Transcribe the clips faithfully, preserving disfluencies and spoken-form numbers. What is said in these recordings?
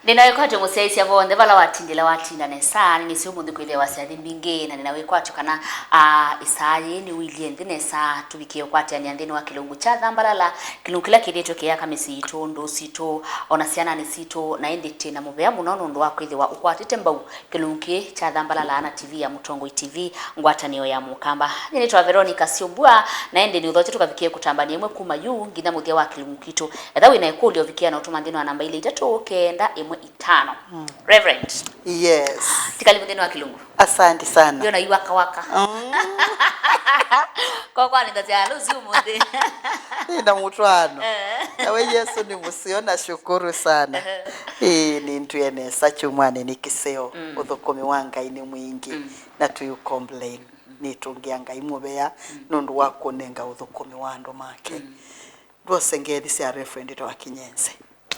Nĩna wĩkwatyo mũsyaĩĩsya vonthe vala watindĩla watinda nesa, nĩnĩsĩ ũmũnthĩ kwĩthĩwa syathi mbingĩ, na nĩna wĩkwatyo kana, ah, ĩsaa yĩĩ nĩwĩilyĩ nthĩ nesa, tũvikĩe ũkwatĩanĩa nthĩnĩ wa kĩlungu kya Thambalala, kĩlungu kĩla kĩthĩĩtwe kĩyaka mĩsyĩ yitũ, ndũũ sitũ, o na syananĩ sitũ, na ĩndĩ twĩ na mũvea mũno nũndũ wa kwĩthĩwa ũkwatĩte mbau kĩlungu kĩĩ kya Thambalala na T V ya Mũtongoi T V, ngwatanĩo ya Mũkamba. Nyie nĩtawa Veronica Syombua, na ĩndĩ nĩũthokye tũkavikĩe kũtambany'a ĩmwe kuma yu nginya mũthya wa kĩlungu kitũ. Etha wĩ na ĩkũlyo, vikĩĩa na ũtũma nthĩnĩ wa namba ila itatũ kenda ĩmwe itano. Mm. Reverend. Yes. Tikalimu nthĩnĩ wa kĩlungu. Asante sana. Ndiona yu waka waka. Mm. Kwa kwa nenda cia leo sio mũthĩ. Nina mũtwano. Eh. Nawe Yesu nĩ mũseo, nashukuru sana. Ehe. Ĩĩ, nĩndwĩe nesa, kyumwanĩ nĩ kĩseo. Mm. Ũthũkũmi wa Ngai nĩ mwingĩ. Mm. Na tũyũ complain. Mm. Nĩtũngĩa Ngai mũvea, mm, nũndũ wa kũnenga ũthũkũmi wa andũ make. Mm. Ndwose ngethi sya Reverend wa Kinyenze.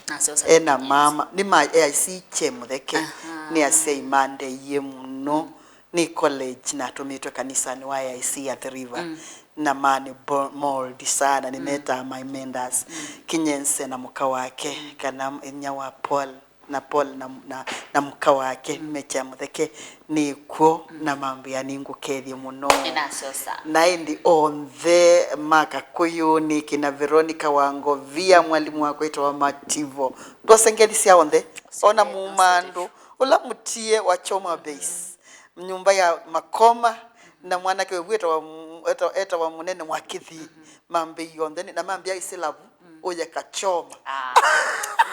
Nasyosa ena Kinyenze. Mama, nĩ ma A I C kye mũtheke, aha, nĩ asyai mandeie mũno. Mm. Nĩ college natũmĩtwe kanisanĩ wa A I C ya Athi River. Mm. Na ma nĩ bo-, mold sana, nĩ, mm, metaa my mentors. Mm. Kinyenze na mũka wake, mm, kana inya wa Paul. Na Paul na, na, na mũka wake, mm, Mecha Mũtheke, nĩ kw'o, mm, na mambĩa nĩngũkethye mũno. Nĩnasyosa. Na ĩndĩ onthe ma Kakũyũnĩ, kĩna Veronica wa Ngovia, mwalimu wakwa ĩtawa Mativo. Ndwose ngethi sya onthe. Syonthe, ona mũmandũ, ũla mũtie wa Choma Base, mm, nyũmba ya Makoma, na mwanake wevu etawa mu-, eta-, etawa Mũnene Mwakithi. Mm-hmm. Mambĩie onthe nĩ, na mambĩa isilavu, mm, ũye Kachoma. Ah,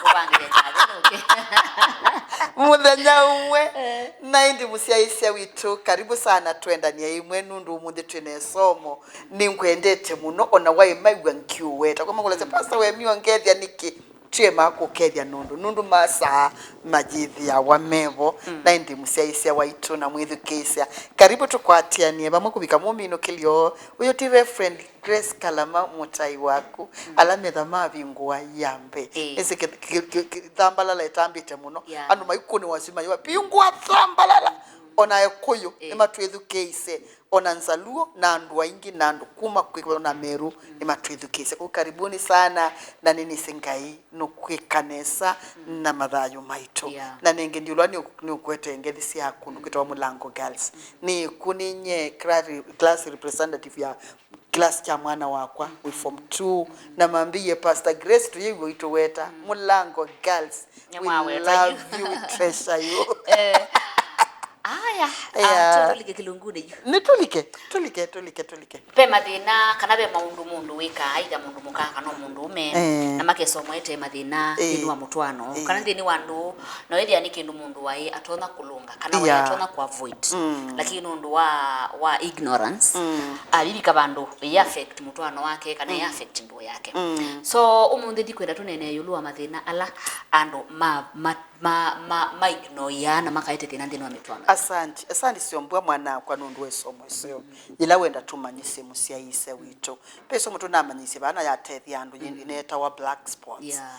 ngũvangĩle kyathĩ nũke. Mũthenya ũmwe, eh, na ĩndĩ mũsyaĩĩsya witũ, karibu sana, twendanie ĩmwe nũndũ ũmũnthĩ twĩ na ĩsomo. Nĩngwendete mũno, ona waĩ maigua ngiũweta. Kwa makũlasya, mm, Pastor, wemiwa ngethya nĩkĩ? Twĩ ma kũkethya nũndũ, nũndũ masaa mayĩthĩawa mevo, mm, na ĩndĩ mũsyaĩĩsya waitũ na mwĩthukĩĩsya. Karibu tũkwatĩanĩe vamwe kũvika mũminũkĩlyo. Ũyũ ti Reverend Grace Kalama, mũtai waku, mm, ala metha mavingũa yambe. Ĩĩ. Nĩsĩ kĩ-, kĩ-, kĩ-, kĩ-, Thambalala ĩtambĩte mũno. Yeah. Andũ maikũnĩwa syuma yĩwa, vingũa Thambalala. Mm. Ona Ekũyũ, ĩĩ, nĩmatwĩthukĩĩsye. Ona Nzaluo na andũ aingĩ na andũ kuma kwĩ ona Meru, mm, nĩmatwĩthukĩĩsye. Kũu karibuni sana, na nĩnĩsĩ Ngai nũkwĩka nesa, mm, na mathayũ maitũ. Yeah. Na nenge ndiũlwa nĩ, nĩũkwete ngethi syaku, mm, nũkwĩtawa Mũlango Girls. Mm. Nĩkunĩnye cla-, class representative ya class kya mwana wakwa wĩ form two, na mambĩie, Pastor Grace, tũyĩw'a ũitũweta, mm, Mũlango Girls, we love you, we treasure you. Eh. Aya, yeah, ah, tũlike kĩlungunĩ yu. Nĩ tũlike, tũlike, tũlike, tũlike. Ve mathĩna, kana ve maũndũ mũndũ wĩkaa, either mũndũ mũka kana o mũndũ ũme, eh, na makesomwete mathĩna, eh, nthĩnĩ wa mũtwaano, eh, kana nthĩnĩ wa ndũũ, na wĩthĩa nĩ kĩndũ mũndũ waĩ atonya kũlũnga, kana waĩ, yeah, atonya kũ avoid. Mm. Lakini nũndũ wa, wa ignorance, mm, avivika vandũ ĩ affect mũtwaano wake, kana ĩ, mm, affect ndũũ yake. Mm. So, ũmũnthĩ ndikwenda tũneenee ĩũlũ wa mathĩna ala andũ ma, ma, ma, ma, ma ignoreaa na makaete thĩna nthĩnĩ wa mĩtwaano. Asante, asante Syombua mwanakwa nũndũ wa ĩsomo ĩseo. Mm. Yĩla wenda tũmanyĩsye mũsyaĩĩsya witũ. Ve ĩsomo tũnamanyĩsye vana yatethya andũ, mm, ĩneetawa black spots. Yeah.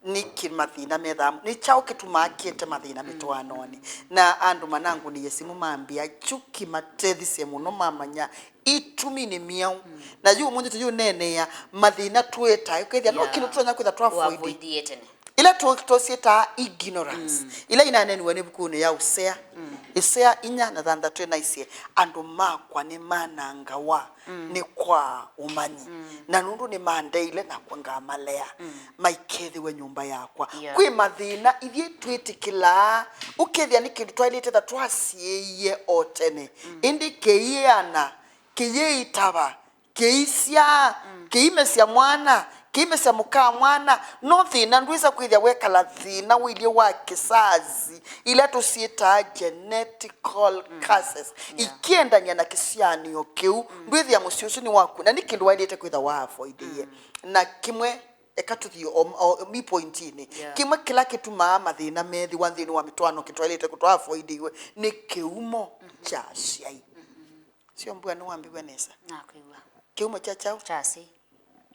Nĩkĩ mathĩna methaa, nĩ kyaũ kĩtumaa kĩete mathĩna, mm, mĩtwaanonĩ? Na andũ manangũnĩie simũ mambĩa, kyu kĩmatethisye mũno mamanya itumi nĩ myaũ. Mm. Na yu ũmũnthĩ tũyũneenea mathĩna tũetae, ũkethĩa no, yeah, kĩndũ tũtonya kwĩtha twa avoid. Ila tũ-, tũsyĩtaa ignorance. Mm. Ila inaneniwe nĩ vukunĩ ya Usea. Mm. Usea inya na thanthatũ inaisye, andũ makwa nĩmanangawa, mm, nĩ kwa ũmanyi. Mm. Na nũndũ nĩmandeile, nakwa ngamalea. Mm. Maikethĩwe nyũmba yakwa. Yeah. Kwĩ mathĩna ithyĩ twĩtĩkĩlaa, ũkethĩa nĩ kĩndũ twaĩlĩte ta twasiĩie o tene. Mm. Ĩndĩ kĩiana, kĩyĩitava, kĩisyaa, mm, kĩimesya mwana, kĩimesya mũka mwana, no thĩna ndwĩsa kwĩthĩa wekala thĩna ũilyĩ wa kĩsasi, ila tũsyĩtaa genetical, mm, curses, yeah, ikiendany'a na kĩsyaanĩo kĩu, mm, ndwĩthĩa mũsyĩ ũsu nĩ waku, na nĩ kĩndũ waĩlĩte kwĩtha wa avoidie. Mm. Na kĩmwe, eka tũthi o, o, mi pointinĩ. Yeah. Kĩmwe kĩla kĩtumaa mathĩna methĩwa nthĩnĩ wa mĩtwaano kĩtwaĩlĩte kũtwa avoidiwe nĩ kĩumo, mm-hmm, kya asyai. Mm-hmm. Syombua nĩwambĩw'a nesa? Nakwĩw'a. Kĩumo kya kyaũ? Kya asyai.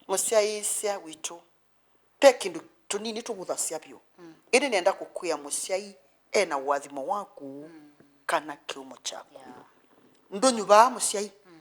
Mũsyaĩĩsya witũ, ve kĩndũ tũnini tũvũthasya vyũ. Mm. Ĩndĩ nĩenda kũkwĩa mũsyai e na ũathimo waku, mm, kana kĩumo kyaku. Yeah. Ndũnyuvaa mũsyai. Mm.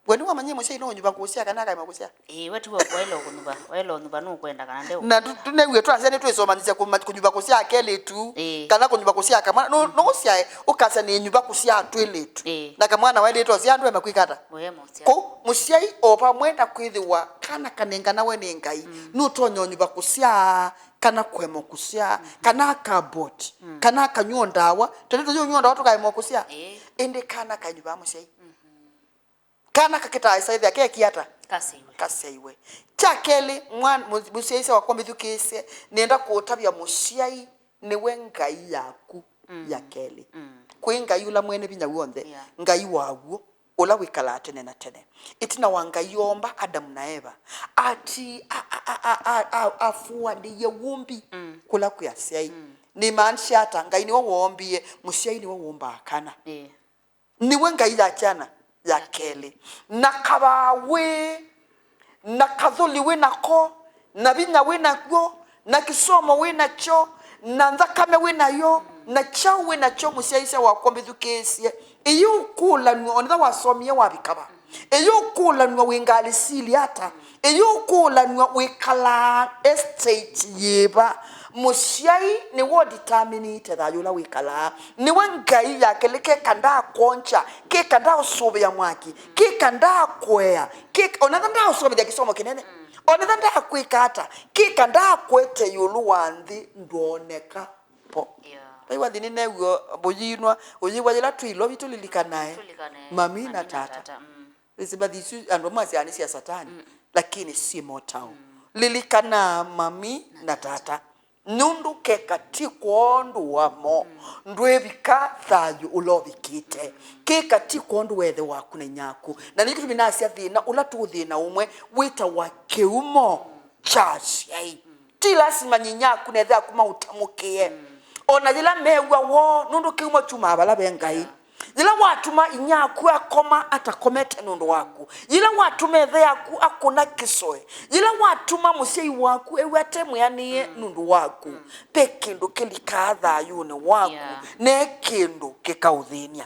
We nĩwamanyie mũsyai no ũnyuva kũsya kana akaema kũsya? Ĩĩ, we tiwe waĩle kũnyuva, waĩle ũnyuva nũkwenda kana ndeũkwenda. Na tũ- tũnew'e twasya nĩtwĩsomanisya kũma- kũnyuva kũsya kelĩtu Ĩĩ. kana kũnyuva kũsya kamwana. No, no ũsyae ũkasya nĩnyuva kũsya twĩlĩtu. Ĩĩ. Na kamwana waĩlĩte ũsya andũ ema kwĩka ata? Ũema ũsya. Kũu mũsyai o vamwe na kwĩthĩwa kana kanenganawe nĩ Ngai, nũtonya ũnyuva kũsya kana kũema kũsya, kana akabort, kana akanywa ndawa. Tondũ tũyũnywa ndawa tũkaema kũsya. Ĩĩ. Ĩndĩ kana kanyuva mũsyai. Kana kakĩtaa ĩsaĩthĩa keki ata? Kaseiwe. Kaseiwe. Kya kelĩ, mwan- mũ- mũsyaĩĩsya wakwa mĩthukĩĩsye, nĩenda kũũtavya mũsyai nĩwe Ngai yaku ya kelĩ. Kwĩ Ngai ũla mwene vinya w'onthe, Yeah. Ngai wa w'o, ũla wĩkalaa tene na tene. Ĩtina wa Ngai oomba Adamu na Eva, ati a- a- a- a- a- afuanĩie wũmbi kũla kwĩ asyai. Nĩmaanisha ata? Ngai nĩwe woombie, mũsyai nĩwe wũmbaa kana. Ĩĩ. Nĩwe Ngai ya kyana ya kelĩ. Na kavaa wĩ, na kathũli wĩ nako, na vinya wĩ naw'o, na kĩsomo wĩ nakyo, na nthakame wĩ nayo, na kyaũ wĩ nakyo, mũsyaĩĩsya wakwa mbĩthukĩĩsye. Ĩyĩ ũkũlanw'a, onetha wasomie wavika va. Ĩyĩ ũkũlanw'a wĩ ngalĩ sili ata. Ĩyĩ ũkũlanw'a wĩkalaa estate yĩva. Mũsyai nĩwe ũdeterminĩte thayũ ũla wĩkalaa. Nĩwe Ngai yake lĩ keka ndaakwongya, keka ndaaũsũvĩa mwaki, keka ndaakũea, keka, onetha ndaaũsomethya kĩsomo kĩnene, onetha ndaakwĩka ata, keka ndaakwete ĩũlũ wa nthĩ ndwoneka po. Yeah. Vai wathi nĩnew'o ũyinwa, ũyĩwa yĩla twĩ ilovi tũlilikanae. Tũlilikanae mami na tata. Mm. Ĩsivathi isu andũ amwe asyaa nĩ sya Satani, lakini syĩ motao. Lilikanaa mami na tata. Nũndũ keka ti kwondũ wamo, ndwĩvika thayũ ũla ũvikĩte. Keka ti kwondũ wa ĩthe waku na inyaku. Na nĩkyo kĩtumi nasya thĩna ũla tũũthĩna ũmwe wĩtawa kĩumo kya asyai. Ti lasima nyinyaku na ĩthe aku maũtamũkĩe. O na yĩla mew'a woo, nũndũ kĩumo kyumaa vala ve Ngai. Yĩla watuma inyaku akoma atakomete nũndũ waku, yĩla watuma ĩthe yaku akũna kĩsoe, yĩla watuma mũsyai waku ew'a ate mwĩanĩe nũndũ waku, ve kĩndũ kĩlikaa thayũnĩ waku, yeah, ne kĩndũ kĩkaũthĩny'a.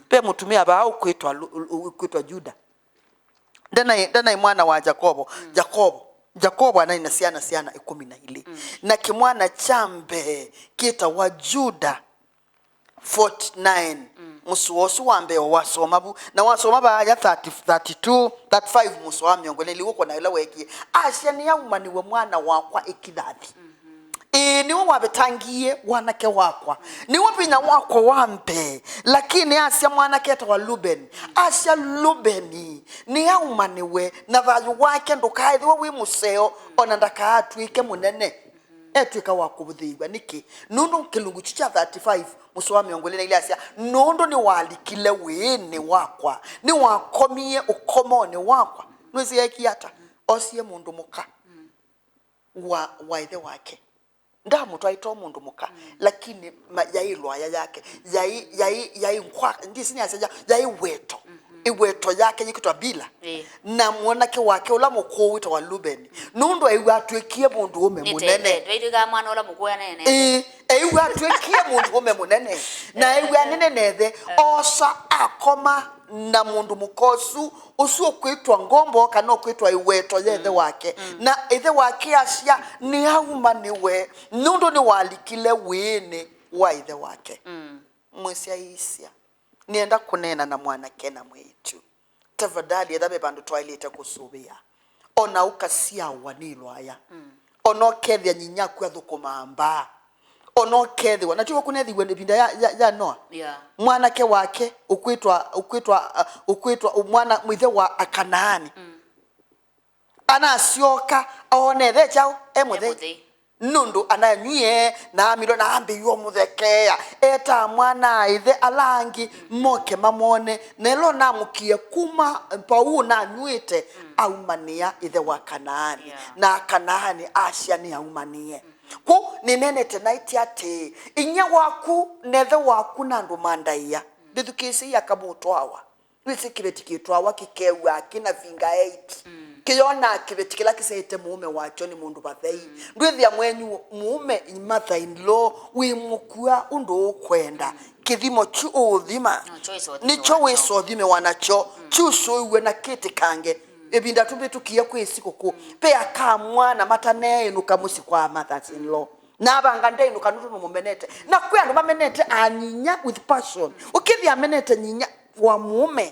Ve mũtumĩa vaa ũkwĩtwa Lu- ũ- ũkwĩtwa Juda. Ndanai, ndanai mwana wa Jakovo. Jakovo. Jakovo anaĩ na syana, syana ĩkũmi na ilĩ. Na kĩmwana kya mbee kĩtawa Juda, forty-nine. Mũsoa ũsu wa mbee o wasoma vu. Na wasoma vaaya thirty, thirty-two, thirty-five, mũsoa wa mĩongo ĩlĩ, ũkwona ĩla weekie. Asya, "Nĩaumanĩwe mwana wakwa ĩkithathi." Ĩĩ, nĩwe wavetangie wanake wakwa. Nĩwe vinya wakwa wa mbee. Lakini asya mwanake etawa Lubeni. Asya, "Lubeni nĩaumanĩwe, na thayũ wake ndũkaaĩthĩwa wĩ mũseo, o na ndakaatw'ĩke mũnene." Etw'ĩka wa kũvũthĩĩw'a. Nĩkĩ? Nũndũ kĩlungu kyu kya thirty-five, mũsoa wa mĩongo ĩlĩ na ilĩ asya, "Nũndũ nĩwalikile wĩĩnĩ wakwa, nĩwakomie ũkomonĩ wakwa." Nĩwĩsĩ eekie ata? Osie mũndũ mũka wa, wa ĩthe wake. Ndamũtwaĩte o mũndũ mũka, lakini ma- yaĩ lwaya yake, yaĩ, yaĩ, yaĩ ngwa, ndisi nĩasya ya- yaĩ weto. Ĩweto yake yĩkĩtwa Bila. Ĩĩ. Na mwanake wake ũla mũkũũ wĩtawa Lubeni, nũndũ aiw'a atw'ĩkie mũndũ ũme mũnene. Nĩtete, twaitw'ĩkaa mwana ũla mũkũũ anene. Ĩĩ, aiw'a atw'ĩkie mũndũ ũme mũnene. Na aiw'a nene nethe, osa akoma na mũndũ mũka ũsu, ũsu ũkwĩtwa ngombo kana ũkwĩtwa ĩweto ya ĩthe wake. Na ĩthe wake asya, "Nĩaumanĩwe, nũndũ nĩwalikile wĩĩnĩ wa ĩthe wake." Mwĩsyaĩĩsya, nĩenda kũneena na mwanake na mwĩĩtu. Tafadhali, etha ve vandũ twaĩlĩte kũsũvĩa. O na ũkasyawa nĩ lwaya. O na ũkethĩa nyinyaku athũkũmaa mbaa. O na ũkethĩwa, na tiw'o kũneethĩiwe ĩvinda ya, ya, ya Noa? Yeah. Mwanake wake ũkwĩtwa, ũkwĩtwa, uh, ũkwĩtwa mwana, ĩthe wa Akanaani. Anasyoka, oona ĩthe kyaũ? E mũthei. E mũthei. Nũndũ ananywie, na amilwa, na ambĩĩw'a ũmũthekeea. Etaa mwana-a-ĩthe ala angĩ moke mamwone. Na ĩla ũnamũkie kuma vau ũnanyw'ĩte, aumanĩa ĩthe wa Kanaani. Yeah. Na Akanaani asya nĩaumanĩe. Kwoou nĩneenete naĩtye atĩĩ, inyia waku na ĩthe waku na andũ ma ndaĩa, mbĩthukĩĩsyei aka mũũtwawa. Ndwĩsĩ kĩveti kĩtwawa kĩkew'aa kĩna finger eight. Mm. Kĩyonaa kĩveti kĩla kĩsyaĩte mũũme wakyo nĩ mũndũ vathei. Mm. Ndwĩthĩa mwenyu mũũme, mother in law, wĩ mũkua ũndũ ũkwenda. Mm. Kĩthimo kyu ũũthima. Nĩkyo wĩsa ũthimawa nakyo. Nĩkyo wĩsa ũthimawa nakyo. Mm. Kyusũiw'e na kĩtĩkange. Mm. Ĩvinda tũvĩtũkie kwĩ sikũkũ. Mm. Ve akamwana mataneĩnũka mũsyĩ kwa mothers in law. Na avanga ndeĩnũka nũndũ nũmũmenete. Na kwĩ andũ mamenete anyinya with passion. Ũkĩthĩa amenete nyinya wa mũũme,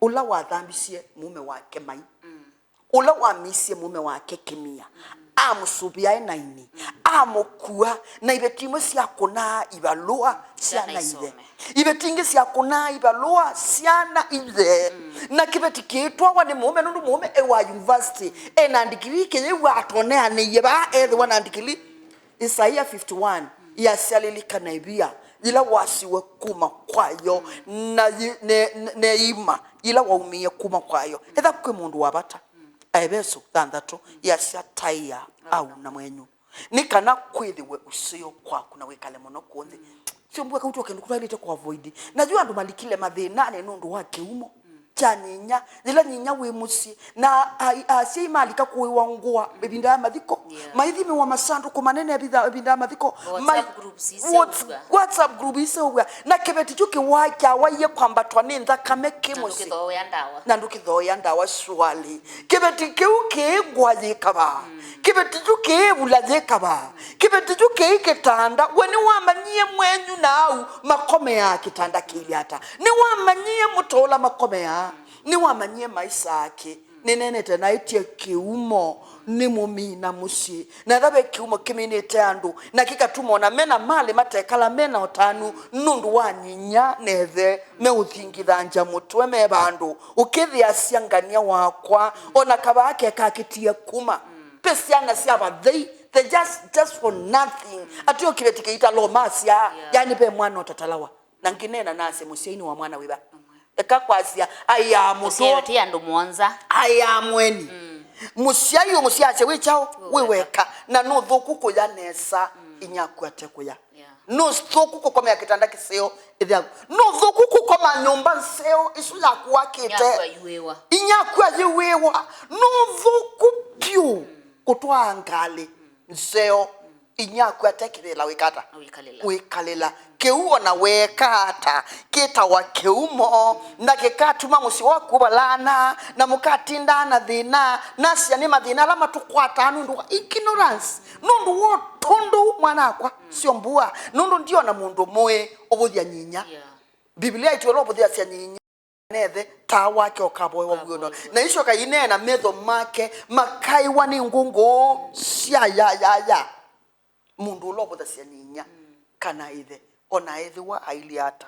ũla wathambisye mũũme wake mai, mm, ũla wamisye mũũme wake kĩmia, mm, amũsũvĩa e na ini, mm, amũkua, na iveti imwe syakũnaa ivalũa syana ithe. Syana isome. Iveti ingĩ syakũnaa ivalũa syana ithe. Mm. Na kĩveti kĩitwawa nĩ mũũme, nũndũ mũũme e wa university, e na ndikirii, kĩyĩw'a atoneanĩie vaa ethĩwa na ndikirii. Isaia fifty-one yasya, lilikana ĩvia yĩla wasiwe kuma kwayo, na yi-, ne-, ne-, neima yĩla waumie kuma kwayo. Etha kwĩ mũndũ wa vata. Aeveso thanthatũ yasya, taĩa au na mwenyu, nĩ kana kwĩthĩwe ũseo kwaku na wĩkale mũno kũũ nthĩ. Sio mbua kautu kĩndũ kũtwaĩlĩte kũ avoid. Na yu andũ malikile mathĩnanĩ nũndũ wa kĩumo kya nyinya, yĩla nyinya wĩ mũsyĩ, na ai-, asyai malika kũĩwa ngũa ĩvinda ya mathiko, yeah, maithimĩwa masandũkũ manene ĩvitha-, ĩvinda ya mathiko, WhatsApp groups iseũvw'a. WhatsApp group iseũvw'a, na kĩveti kyu kĩwa-, kyawaie kwambatwa nĩ nthakame kĩ mũsyĩ. Na ndũkĩthooea ndawa. Na ndũkĩthooea ndawa, surely. Kĩveti kĩu kĩĩ ngũa yĩ kavaa. Mm. Kĩveti kyu kĩĩ vula yĩ kavaa. Kĩveti kyu kĩĩ kĩtanda. We nĩwamanyie mwenyu na au makomeaa kĩtanda kĩilye ata? Nĩwamanyie mũtũla makomeaa? Nĩwamanyie maisa ake? Nĩnenete naĩtye kĩumo nĩ mũmina mũsyĩ. Na etha ve kĩumo kĩminĩte andũ, na kĩkatuma ona mena malĩ matekala mena ũtanu nũndũ wa nyinya na ĩthe meũthingithangya mũtwe me vandũ. Ũkĩthĩasya ngania wakwa, ona kavaa kekakĩtie kuma. Pe syana sya vathei, they just, just for nothing. Atĩ o kĩveti kĩita lo masya, yeah, yani ve mwana ũtatalawa. Na ngĩneena nasye mũsyai nĩ wa mwana wĩva? Eka kwasya, aĩa mũtũ. Tũsyaĩwe twĩ andũ mũonza. Aĩa mweni. Mm. Mũsyai ũmũsyasya wĩ kyaũ? Wĩ weka. Wĩ weka. Na nũthũku kũya nesa, mm, inyaku ate kũya. Yeah. Nũthũku kũkomea kĩtanda kĩseo ĩthe yaku. Nũthũku kũkoma nyũmba nzeo ĩsu yaku wakĩte. Inyaku ayĩwĩwa. Inyaku ayĩwĩwa. Nũthũku vyũ, mm, kũtwaa ngalĩ, mm, nzeo. Mm. Inyaku ate kĩvĩla wĩka ata? Wĩkalĩla. Wĩkalĩla. Kĩu ona weeka ata, kĩtawa kĩumo, na kĩkatuma mũsyĩ waku ũvalana, na mũkatindaa na thĩna, nasya nĩ mathĩna ala matũkwataa nũndũ wa ignorance, nũndũ wa ũtũndũ, mwana wakwa, sio mbua, nũndũ ndiona mũndũ mũĩ ũvũthya nyinya. Yeah. Biblia ĩtwĩla ũvũthĩasya nyinya. Nethe, taa wake ũkavoewa w'o. Ũkavoewa. Na icoka ineena metho make makaĩwa nĩ ngũngũ sya ya, ya, ya. Mũndũ ũla ũvũthasya nyinya, mm, kana ĩthe, ona ethĩwa ailyĩ ata,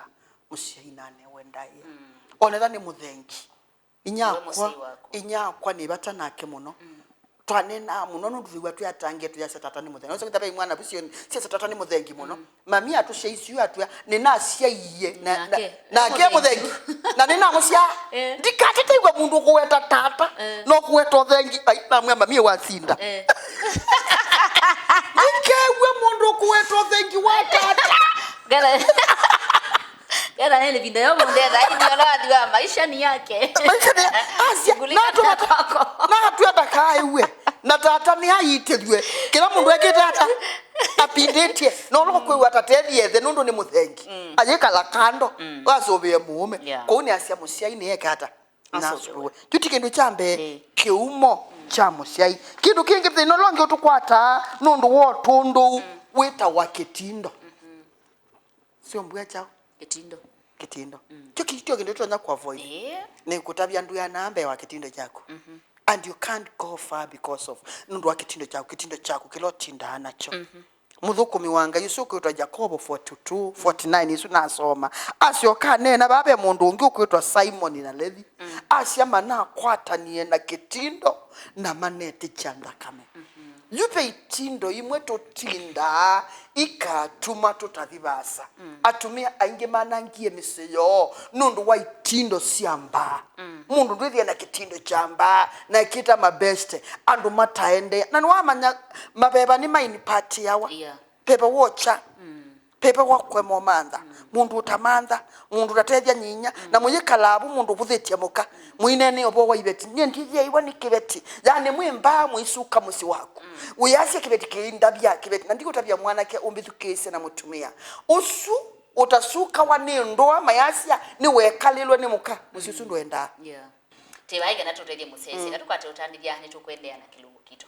mũsyai nanewe ndaĩa. Mm. Onetha nĩ mũthengi. Inyakwa, inyakwa nĩ vata nake mũno. Mm. Twaneenaa mũno nũndũ twĩw'a twĩ atangĩĩe, tũyasya tata nĩ mũthengi. Nĩwĩsĩ kwĩthĩwa ve imwana vu syĩ, syasya tata nĩ mũthengi mũno. Mm. Mami atũsyaisye atwĩa, nĩnasyaiie na, na, nake, nake nĩ mũthengi. Na nĩnamũsyaa. Eh. Ndikateteew'a mũndũ ũkũweta tata, eh, no kũweta ũthengi. Ai, namwĩa mami wasinda. Eh. Ndikew'e mũndũ ũkũweta ũthengi wa tata. Ngala. Kethwa nĩ ĩvinda yo mũndũ etha, ĩndĩ ũla wathi wa maisha ni yake. Maisha ni asya, shughulika na natũmata, kwako. Natwenda kaĩw'e. Na tata nĩ aitĩthw'e. Kĩla mũndũ ekĩte ata? Apindĩtye. Na ũla ũkwĩw'a ata tethi ethe nũndũ nĩ mũthengi. Mm. Ayĩkala kando. Mm. Wasũvĩe mũũme. Yeah. Kũu nĩ asya mũsyai nĩ eka ata? Nasũvĩwe. Nasũvĩwe. Kyu ti kĩndũ kya mbee, eh, kĩumo kya mũsyai. Kĩndũ kĩngĩ thĩna ũla ũngĩ ũtũkwataa nũndũ wa ũtũndũ, mm, wĩtawa kĩtindo. Mm-hmm. Sio mbua kyaũ? Kĩtindo. Kĩtindo. Mm. Kyo kĩtio kĩndũ tũtonya kũ avoid. Eh. Nĩ kũtavya ndwĩanaa mbee wa kĩtindo kyaku. Mm-hmm. And you can't go far because of, nũndũ wa kĩtindo kyaku, kĩtindo kyaku kĩla ũtindaa nakyo. Mm-hmm. Mũthũkũmi wa Ngai ũsu ũkwĩtwa Yakobo forty-two, forty-nine, isu nasoma. Asyoka aneena vaa ve mũndũ ũngĩ ũkwĩtwa Simoni na Levi. Mm. Asya manakwatanie na kĩtindo na manetĩkya nthakame. Mm-hmm. Yu ve itindo imwe tũtindaa ikatuma tũtathi vaasa. Mm. Atumĩa aingĩ manangie mĩsyĩ yoo nũndũ wa itindo sya mbaa. Mm. Mũndũ ndwĩthĩa na kĩtindo kya mbaa, na ekĩta mabeste, andũ mataendea. Na nĩwamanya maveva nĩmainipatiawa. Yeah. Veva wokya. Mm. Veva wa kũema ũmantha. Mũndũ ũtamantha, mũndũ ũtatethya nyinya, na mũyĩkalaa vu mũndũ ũvũthĩtye mũka. Mũineenea ũvoo wa iveti. Nyie ndithĩaiwa nĩ kĩveti. Yaani mwĩ mbaa mũisuka mũsyĩ waku. Wĩasya kĩveti kĩindavya kĩveti. Na ndiũtavya mwanake ũmbĩthukĩĩsye na mũtumĩa. Ũsu ũtasukawa nĩ ndũa mayasya nĩwekalĩlwe nĩ mũka. Mũsyĩ ũsu ndwendaa. Yeah. Tĩvaĩ kana tũtethye mũsyaĩĩsya, na tũkwate ũtandĩthya, nĩtũkũendeea na kĩlungu kitũ.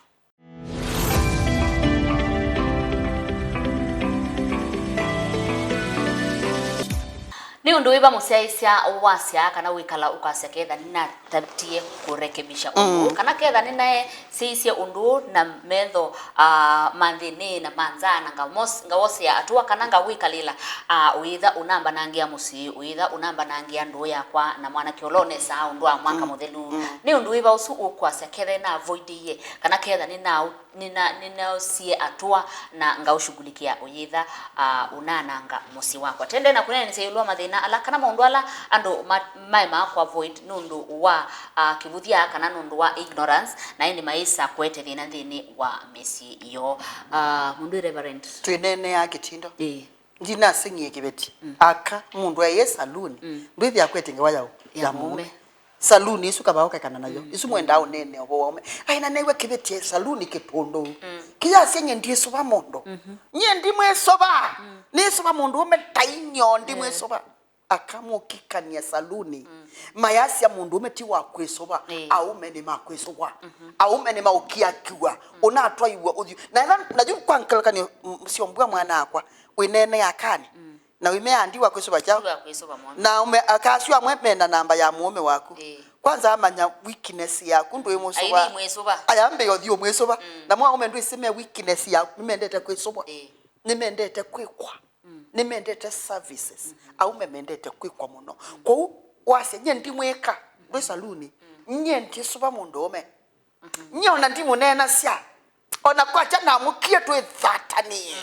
Nĩ ũndũ wĩva mũsyaĩĩsya wasya kana wĩkala ũkasya ketha nĩnatatie kũrekebisha ũndũ, kana ketha nĩnaesĩisye ũndũ na metho, ah, ma nthĩnĩ na ma nza, na ngamos-, ngawosea atũa kana ngawĩkalĩla, ah, ũyĩtha ũnambanangĩa mũsyĩ, ũyĩtha ũnambanangĩa ndũũ yakwa na mwanake ũla ũnesaa ũndũ wa mwaka mũthelu. Nĩ ũndũ wĩva ũsu ũkwasya ketha nĩnavoidie kana ketha nĩna-, nĩna-, nĩnaosie atũa na ngaũshughulikia ũyĩtha, ah, ũnaananga mũsyĩ wakwa? Tende na kũneenesya ĩũlũ wa mathĩna ala kana maũndũ ala andũ ma-, maemaa kũavoid nũndũ wa, ah, kĩvũthya kana nũndũ wa ignorance, na ĩndĩ mayĩsa kũete thĩna nthĩnĩ wa mĩsyĩ yoo. Ah, mũndũ Reverend. Twĩneeneaa kĩtindo. Ĩĩ. Ndinaseng'ie kĩveti. Aka mũndũ aĩe saluni, ndwĩthĩa kwete ngewa ya, ya mũũme. Saluni ĩsu kavaa ũkekana nayo. Ĩsu mwendaa ũneenea ũvoo wa ũme. Ai, na neew'a kĩveti e saluni kĩpũndũ. Kĩyasya nyie ndiĩsũva mũndũ. Nyie ndimwĩsũva. Nĩsũva mũndũ ũme ta inyoo, ndimwĩsũva. Aka mũkikany'a saluni. Mayasya mũndũũme ti wa kwĩsũva. Ĩĩ. Aũme nĩ ma kwĩsũvwa. Aũme nĩ maũkiakiw'a. Ũnatwaiw'a ũthyũ. Na ĩla, na yu kwa ngelekany'o, m-, syombua mwana akwa. Wĩneenea akani. Na wĩmea ndi wa kwĩsũva kyaũ. Ndi wa kwĩsũva mwana. Na aũme, aka asu amwe mena namba ya mũũme waku. Ĩĩ. Kwanza amanya weakness yaku, ndwĩ mũsũva. Aithi mwĩsũva. Ayambĩĩa ũthyũ mwĩsũva. Na mwa aũme ndwĩsĩ me weakness yaku, nĩmendete kwĩsũvwa. Ĩĩ. Nĩmendete kwĩkwa. Nĩmendete services. Aũme mendete kwĩkwa mũno. Kwoou wasya, "Nyie ndimwĩka, ndwĩ saluni. Nyie ndisũva mũndũũme. Nyie ona ndimũneenasya. Ona kwakya namũkie twĩthatanĩe."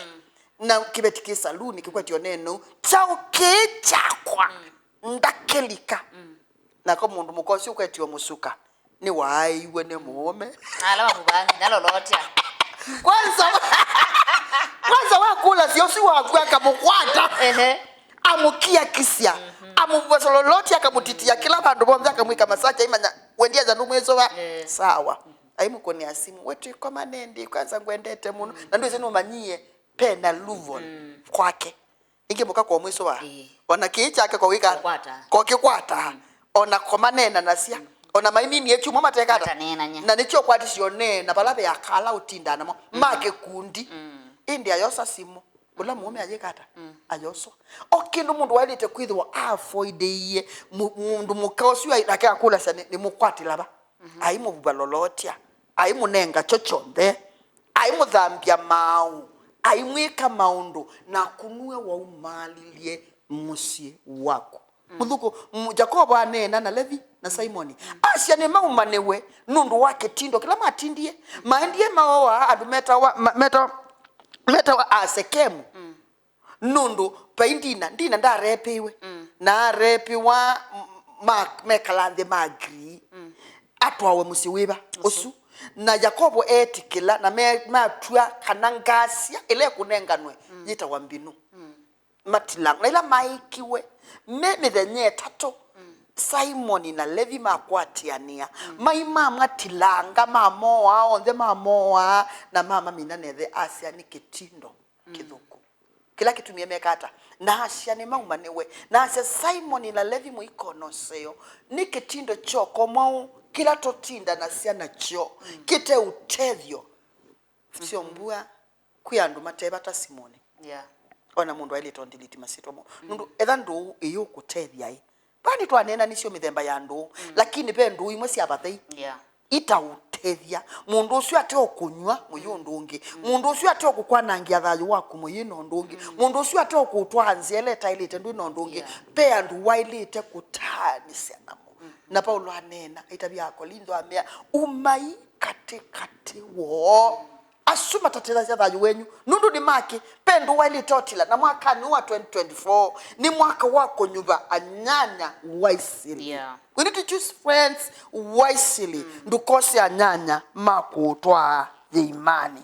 Na kĩveti kĩ saluni kĩkwetyo neno, "Kyaũ kĩĩ kyakwa ndakĩlika." Nako mũndũ mũka ũsu ũkwetiwe mũsuka. Nĩwaaĩiwe nĩ mũũme. Na ala mamũvangi, nalolotya. Kwanza, kwanza wakũlasya ũsu waku akamũkwata. Ehe. Amũkiakisya. Amũvosololotya, akamũtitia kĩla vandũ vonthe, akamwĩka masacha, aimanya, "We ndiasa ndũmwĩsũva." Eh. Sawa. Aimũkũnĩa simũ. "We twĩkomane ndi, kwanza ngwendete mũno." Na ndwĩsĩ nũmanyie, pena level kwake. Ĩngĩ mũka komwĩsũva. Ĩĩ. Ona kĩĩ kyake kowĩka. Kokwata. Kokĩkwata. Ona komaneenanasya. Ona maiminie kyumwa matekata. Mataneenany'a. Na nĩkyo kwatisye oneena vala ve akala ũtindaa namo. Ma kĩkundi. Ĩndĩ ayosa simũ. Ũla mũũme ayĩkata. Ayoswa. O kĩndũ mũndũ waĩlĩte kwĩthĩwa avoidĩie, mũ-, mũndũ mũka ũsu ai-, nake akũlasya nĩ, nĩmũkwatĩla va. Aimũvuva lolotya, aimũnenga kyo kyonthe, aimũthambya maaũ, aimwĩka maũndũ, naku nue waumaalilye mũsyĩ waku. Mũthũkũ, m-, Yakovo aneena na Levi na Simoni. Asya nĩmaumanĩwe nũndũ wa kĩtindo kĩla matindie. Maendie maoa andũ metawa, ma-, metawa, metawa Asekemu. Nũndũ vai Ndina, Ndina ndarepiwe. Na arepiwa, m-, ma-, mekala nthĩ ma agree. Atwawe mũsyĩ wĩva? Ũsu. Na Yakovo etĩkĩla, na me-, matw'a kana ngasya ĩla ĩkũnenganwe yĩtawa mbinũ. Matilanga. Na ĩla maĩkiwe, me mĩthenya ĩtatũ, Simoni na Levi makwatĩanĩa. Maima matilanga, mamoaa, onthe mamoaa, na mamamina nethe asya nĩ kĩtindo kĩthũku. Kĩla kĩtumie meka ata? Na asya nĩmaumanĩwe. Na asya, "Simoni na Levi mũikonoseo, nĩ kĩtindo kyoko mwaũ kĩla tũtindanasya nakyo kĩte ũtethyo?" Syo mbua, kwĩ andũ mate vata Simoni. Yeah. Ona mũndũ aĩlĩte ũndiliti masyĩtwa moo. Nũndũ etha ndũũ ĩyũkũtethya ĩ, Vaa nĩtwaneenanisye mĩthemba ya ndũũ, lakini ve ndũũ imwe sya vathei itaũtethya. Mũndũ ũsu ate ũkũnyw'a mũyĩ ũndũ ũngĩ. Mũndũ ũsu ate ũkũkwanangĩa thayũ waku mũyĩ na ũndũ ũngĩ. Mũndũ ũsu ate ũkũtwaa nzĩa ĩla ĩtaĩlĩte ndwĩ na ũndũ ũngĩ. Yeah. Ve andũ waĩlĩte kũtaanĩsya namo. Na Paulo aneena, aitavya Akolintho amea, "Umai katĩkatĩ woo." Asu matatĩthasya thayũ wenyu, nũndũ nĩ makĩ? Ve ndũũ waĩlĩte ũtila, na mwakanĩ ũũ wa twenty twenty-four nĩ mwaka wa kũnyuva anyanya wisely. Yeah. We need to choose friends wisely. Ndũkose anyanya ma kũũtwaa yĩimanĩ.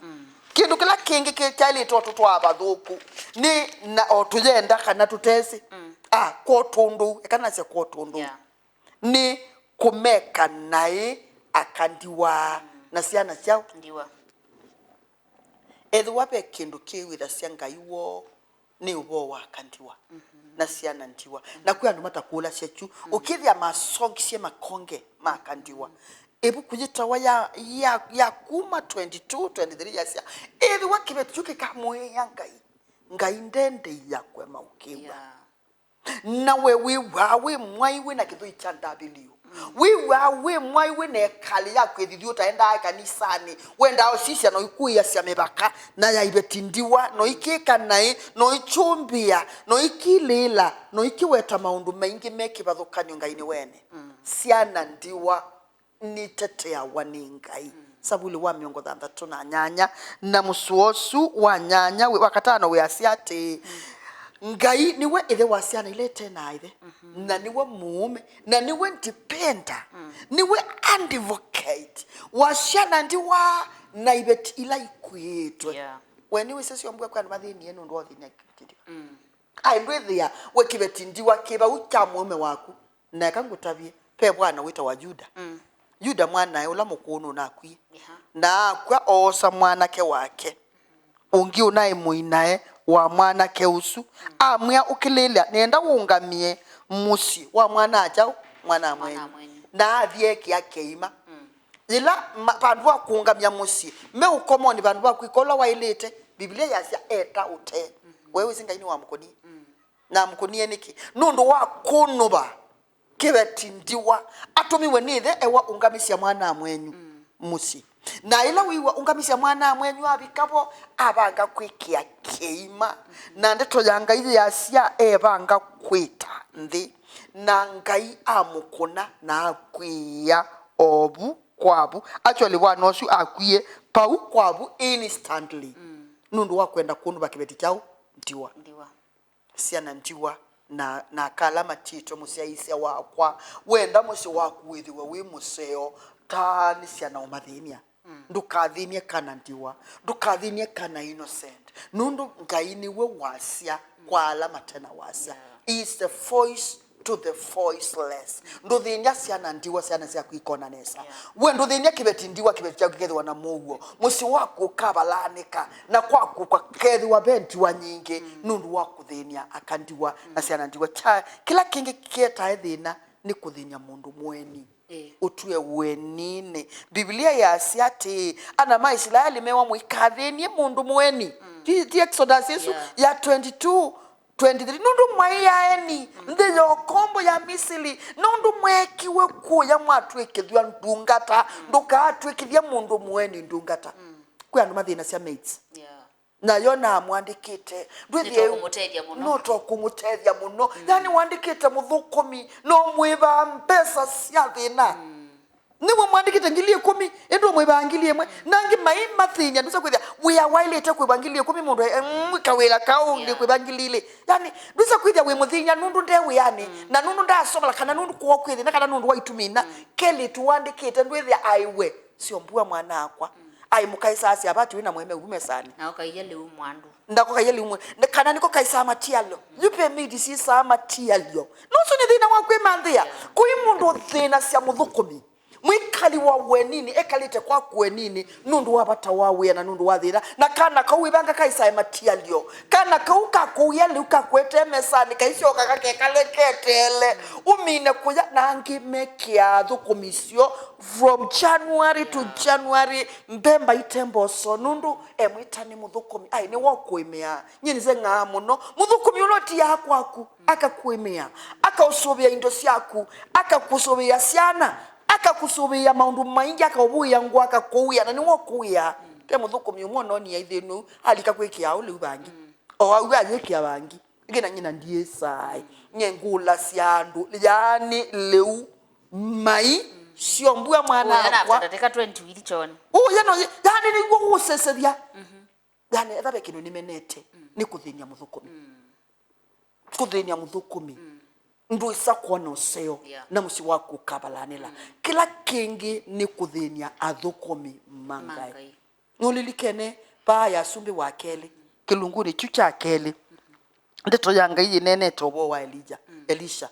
Kĩndũ kĩla kĩngĩ kĩ- kyaĩlĩte o tũtwaa vathũku nĩ na o tũyenda kana tũtesĩ. Mm. Ah, kwa ũtũndũ, eka nasya kwa ũtũndũ. Yeah. Nĩ kũmeka naĩ aka ndiwa na syana syao. Ndiwa. Ethĩwa ve kĩndũ kĩwĩthasya Ngai woo nĩ ũvoo wa aka ndiwa na syana ndiwa. Na kwĩ andũ matakũlasya kyu, ũkĩthĩa masongisye makonge ma aka ndiwa. Ĩvuku yĩtawa ya, ya, ya Kuma twenty-two, twenty-three yasya, ethĩwa kĩveti kyu kĩkamũĩĩa Ngai, Ngai ndendei ya kũema ũkĩw'a. Yeah. Na we wĩw'aa wĩ mwai wĩ na kĩthũi kya ndaviliũ. Wĩw'aa wĩ mwai wĩ na ĩkalĩ ya kwĩthithya ũtaendaa kanisanĩ. Wendaa ũsisya no ikũĩasya mĩvaka na ya iveti ndiwa, no ikĩka naĩ, no ikyũmbĩa, no ikilĩĩla, no ikiweta maũndũ maingĩ me kĩvathũkany'o Ngai nĩ wene. Syana ndiwa niteteawa nĩ Ngai. Savuli wa mĩongo thanthatũ na nyanya na mũsoa ũsu wa nyanya wĩ- wa katano wĩasya atĩĩ, Ngai nĩwe ĩthe wa syana ila ite na ĩthe, na nĩwe mũũme, na nĩwe depender, nĩwe advocate wa syana ndiwa na iveti ila ikwĩtwe. Yeah. We nĩwĩsĩ syombua kwĩ andũ mathĩnie nũndũ wa ũthĩnia kĩtĩo. Aĩ ndwĩthĩa we kĩveti ndiwa kĩ vau kya mũũme waku. Na eka ngũtavye, ve vwana wĩtawa Yuda. Mm. Yuda mwanae ũla mũkũũ nũnakwie. Aha. Na akw'a, oosa mwanake wake ũngĩ ũnaĩ mũinae wa mwanake ũsu, amwĩa, ũkĩlĩĩlya, nĩenda ũũngamĩe mũsyĩ wa mwana-a-kyaũ? Mwana-a-mwenyu. Mwana-a-mwenyu. Na athi ekĩa kĩima. Mm. Yĩla ma- vandũ va kũũngamya mũsyĩ, me ũkomonĩ vandũ va kwĩka ũla waĩlĩte, Biblia yasya eta ũtee. Mm-hmm. We wĩsĩ Ngai nĩwamũkũnie? Mm. Na amũkũnie nĩkĩ? Nũndũ wa kũnũva kĩveti ndiwa. Atũmiwe nĩ ĩthe ewa, ũngamĩsya mwana-a-mwenyu mũsyĩ. Na ĩla wĩw'a ũngamĩsya mwana-a-mwenyu, avika vo, avanga kwĩkĩa kĩima. Na ndeto ya Ngai yasya, evanga kwĩta nthĩ. Na Ngai amũkũna na akw'ĩĩa o vu kwa vu. Actually, vwana ũsu akwie pau kwa vu instantly. Mm. Nũndũ wa kwenda kũnũva kĩveti kyaũ? Ndiwa. Ndiwa. Syana ndiwa na, na aka ala matyĩtwe mũsyaĩĩsya wakwa, wenda mũsyĩ waku wĩthĩwe wĩ mũseo, taanĩsya na ũmathĩny'a. Mm. Ndũkathĩny'e kana ndiwa, ndũkathĩny'e kana innocent, nũndũ Ngai nĩwe wasya kwa ala mate na wasya. Yeah. He is the voice to the voiceless. Ndũthĩny'a syana ndiwa, syana syaku ikona nesa. Yeah. We ndũthĩny'a kĩveti ndiwa, kĩveti kyaku kĩkethĩwa na mũuo. Mũsyĩ waku ũkavalaanĩka, na kwaku kũkethĩwa ve ndiwa nyingĩ, mm, nũndũ wa kũthĩny'a aka ndiwa na, mm, syana ndiwa. Kya, kĩla kĩngĩ kĩetae thĩna nĩ kũthĩny'a mũndũ mũeni. Ĩĩ. Ũtw'e ũeninĩ. Biblia yasya atĩĩ, ana ma Isilaeli mewa, mũikathĩny'e mũndũ mũeni. Mm. Ti, ti Exodus ĩsu, yeah, ya twenty-two, twenty-three, nũndũ mwaĩ aeni, mm, nthĩ ya ũkombo ya Misili, nũndũ mweekiwe kũya mwatw'ĩkĩthw'a ndungata, mm, ndũkaatw'ĩkĩthya mũndũ mũeni ndungata. Mm. Kwĩ andũ mathĩnasya maids. Yeah. Na yo namwandĩkĩte, ndwĩthĩe- Nĩtũkũmũtethya mũno. Nũtũkũmũtethya mũno. Mm. Yani wandĩkĩte mũthũkũmi, no mwĩvaa mbesa sya thĩna. Mm. Nĩwe mwandĩkĩte ngili ĩkũmi, ĩndĩ ũmwĩvaa ngili ĩmwe. Na angĩ maimathĩny'a, ndwĩsa kwĩthĩa wĩa waĩlĩte kwĩvwa ngili ĩkũmi, mũndũ e, mm, kawĩra kaũ, yeah, nĩ kwĩva ngili ilĩ. Yani, ndwĩsa kwĩthĩa wĩ mũthĩny'a nũndũ nde wĩanĩ, mm, na nũndũ ndasomela, kana nũndũ kwoo kwĩ thĩna, kana nũndũ wa itumi ina. Mm. Kelĩtu wandĩkĩte, ndwĩthĩa aiwe, sio mbua mwana akwa. Mm. Ai mũkaĩsaa syapati wĩna mweme uvu mesanĩ. Na ũkaia lĩu mwandu. Ndakũkaia lĩu mwe-, nĩ kana nĩko kaisaa material. Mm. Yu pemidi sisaa material. Nũsu nĩ thĩna wa kwĩmanthĩa. Yeah. Kũi mũndũ thĩna sya mũthũkũmi. Mwĩkali wa ũeninĩ, ekalĩte kwaku ũeninĩ, nũndũ wa vata wa wĩa na nũndũ wa thĩna. Na kana kau wĩvanga kaisae material. Kana kau kakũia lĩu kakwete mesanĩ, kaisyoka kakekale keteele. Ũmine kũya, na angĩ mekĩaa thũkũmi syo from January to, yeah, January, mbemba ite mboso, nũndũ emwĩta nĩ mũthũkũmi. Ai, nĩwe ũkũĩmĩaa. Nyie nĩseng'aa mũno. Mũthũkũmi ũla ũtiaa kwaku, akakũĩmĩa, akaũsũvĩa indo syaku, akakũsũvĩa syana, akakũsũvĩa maũndũ maingĩ, akaũvũĩa ngũa, akakũĩa, na nĩwe ũkũĩa. Ve mũthũkũmi ũmwe ũnonie aithĩnw'e, alika kwĩkĩa aũ lĩu vangĩ. O au ayĩkĩa vangĩ. Ĩngĩ na nyina ndiĩsaĩ. Nye ngũlasya andũ, yaani lĩu mai, sio mbua mwana akwa. Ũya na twenty wili choni. Ũya no, yaani nĩguo ũsesethya. Mhm. Yaani, etha ve kĩndũ nĩmenete, mm, nĩ kũthĩny'a mũthũkũmi. Mm. Kũthĩny'a mũthũkũmi. Mm. Ndwĩsa kwona ũseo, yeah, na mũsyĩ waku ũkavalanĩla. Mm. Kĩla kĩngĩ nĩ kũthĩny'a athũkũmi ma Ngai. Ma Ngai. Nũlilikene, mbaa ya asumbĩ wa kelĩ, kĩlungunĩ kyu kya kelĩ, ndeto ya Ngai yĩneenete ũvoo wa Elija, Elisha.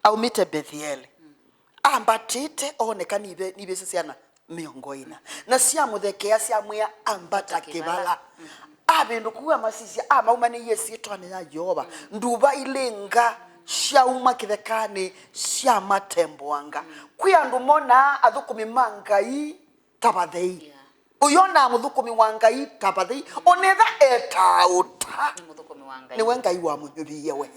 Aumĩte Bethieli. Ambatĩte, ooneka nĩve-, nĩvĩsĩ syana mĩongo ĩna. Na syamũthekea, syamwĩa, "Ambata kĩvala." Avĩndũkũa amasisya, amaumanĩie ĩsyĩtwanĩ ya Yeova. Nduva ilĩ nga syauma kĩthekanĩ, syamatemboanga. Kwĩ andũ monaa athũkũmi ma Ngai ta vathei. Yeah. Ũyonaa mũthũkũmi wa Ngai ta vathei, onetha etaa ũta. Nĩ mũthũkũmi wa Ngai. Nĩwe Ngai wamũnyuvie we.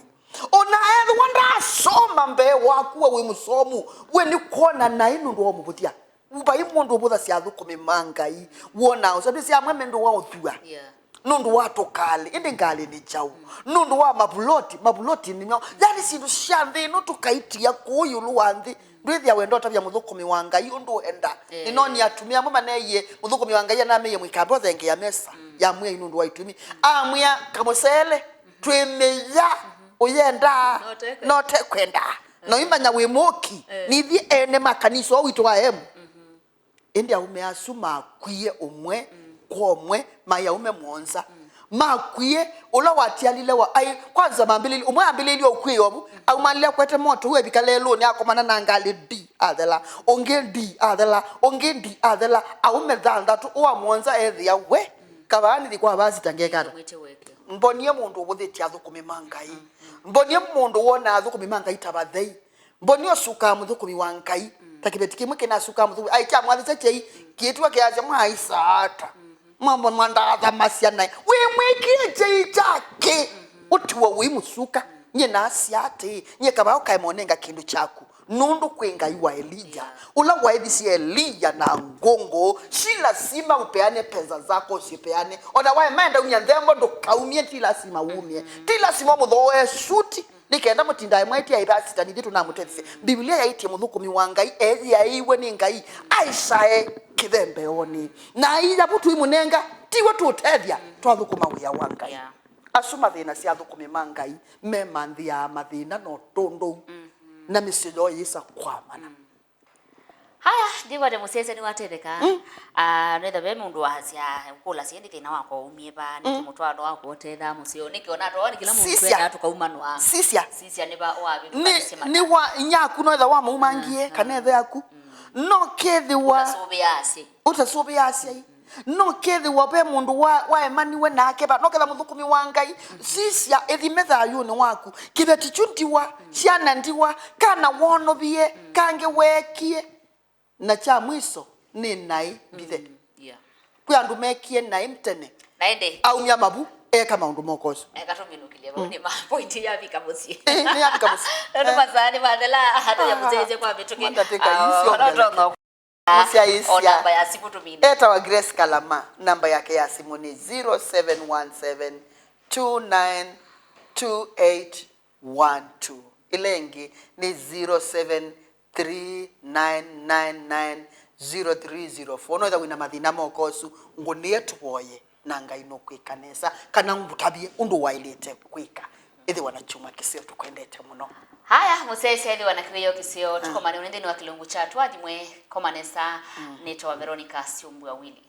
Ona ethĩwa ndaasoma mbee waku, we wĩ mũsomu, we nĩ kwona naĩ nũndũ wa ũmũvũthya. Vai mũndũ ũvũthasya athũkũmi ma Ngai. Wonaa ũsa ndwĩsĩ amwe me nũndũ wa ũthua. Yeah. Nũndũ wa tũkalĩ, ĩndĩ ngalĩ nĩ kyaũ? Nũndũ wa mavuloti, mavuloti nĩmo. Yani syĩndũ sya nthĩ ĩno tũkaitia kũũ ĩũlũ wa nthĩ. Ndwĩthĩa wenda ũtavya mũthũkũmi wa Ngai ũndũ ũenda. Eh. Nĩnonie atumĩa amwe maneeie mũthũkũmi wa Ngai anameie mũikamba ũthengeea mesa ya Mwĩai nũndũ wa itumi. Amwĩa, "Kamũsele, twĩmĩya ũyendaa, no te kwenda. No te kwenda. No imanya wĩ mũki." Eh. Nithi ene ma kanisa ũũ witũ wa emu. Ĩndĩ aũme asu makwie ũmwe kwa ũmwe, maĩ aũme mũonza. Makwie, ũla watialile wa, ai, kwanza mambĩlĩlye, ũmwe ambĩlĩlye ũkw'ĩĩa ũvu, aumalile akwete moto, ũu evika lelũnĩ, akomana na ngalĩ, ndi, athela, ũngĩ, ndi, athela, ũngĩ, ndi, athela, aũme thanthatũ, ũwa mũonza ethĩa we, kavaa nĩthi kwa vasita ngekata. Mbonie mũndũ ũvũthĩtye athũkũmi ma Ngai. Mbonie mũndũ wonaa athũkũmi ma Ngai ta vathei. Mbonie ũsukaa mũthũkũmi wa Ngai. Ta kĩveti kĩmwe kĩnasukaa mũthũkũmi. Ai, kyamwathĩkya kyei, kĩtwa kĩasya, "Mwaisaata. Mwa-, mwa-, mwandathamasya naĩ." Wĩmwĩkĩe kyei kyake. Ũtiwe ũimũsuka. Nyie naasya atĩĩ, nyie kavaa ũkaema ũnenga kĩndũ kyaku. Nũndũ kwĩ Ngai wa Elija. Yeah. Ũla waĩthisye Elija na ngũngũ, si lazima upeane pesa zako, usipeane. Ona waema enda umya nthembo, ndũkaumye, ti lazima umye. Ti lazima ũmũthooe suti. Nĩ kenda mũtindae mwaĩtya ĩvasita, nithyĩ tũnamũtetheesya. Mbivilia yaĩtye mũthũkũmi wa Ngai eeyĩaĩiwe nĩ Ngai aĩsae kĩthembeonĩ. Na aia vu tũimũnenga, tiwe tũũtethya twathũkũma wĩa wa Ngai. Yeah. Asu mathĩnasya athũkũmi ma Ngai memanthĩaa mathĩna na ũtũndũu, na mĩsyĩ yoo yĩsa kwamana. Haya, ndikwate mũsyaĩĩsya nĩwatetheka. Mm. Ah, nĩtha ve mũndũ wasya, ũkũlasya, "Ĩndĩ thĩna wakwa waumie va? Nĩkĩ mũtwaano wakwa ũtethaa mũseo? Nĩkĩ ona twawa nĩ kĩla mũndũ Sisya. Twendaa tũkaumanwa?" Sisya. Sisya nĩ va ũavĩndũka nĩ nĩsĩ mata. Nĩ wa inyia aku no etha wamaumangie, mm, kana ethe aku. Mm. No kethĩwa ũtasũvĩaa asyai. Ũtasũvĩaa asyai. No kethĩwa ve mũndũ wa, waemaniwe nake va, no ketha mũthũkũmi wa Ngai, sisya, ĩthime thayũnĩ waku. Kĩveti kyu ndiwa, syana ndiwa, kana wonovie, kangĩ weekie. Na kya mwiso nĩ naĩ mbithe. Mm, yeah. Kwĩ andũ mekie naĩ tene. Na ĩndĩ aumya mavu, eka maũndũ mokosu. Eka tũminũkĩlye vau, mm, nĩ ma point yavika mũsyĩ. Eh, nĩ yavika mũsyĩ. Nũndũ, eh, masaa nĩmathela, hata ya mũsyaĩĩsya kwa mĩtũkĩ. Mandatĩka ah, icio ona ũtonga mũsyaĩĩsya. O namba ya simu tũmine. Etawa Grace Kalama, namba yake ya simu nĩ zero seven one seven two nine two eight one two. Ĩla ĩngĩ nĩ zero seven three nine nine nine zero three zero four. No ĩtha wĩna mathĩna mokosu, ngũnĩe tũvoye na Ngai nũkwĩka nesa, kana ngũtavye ũndũ waĩlĩte kwĩka. Ĩthĩwa na kyumwa kĩseo, tũkwendete mũno. Haya, mũsyaĩĩsya, ĩthĩwa na kĩwĩoo kĩseo, tũkomane ũnĩ nthĩnĩ wa kĩlungu kya Twathimwe, koma nesa, nĩtawa Veronica Syumbua Willy.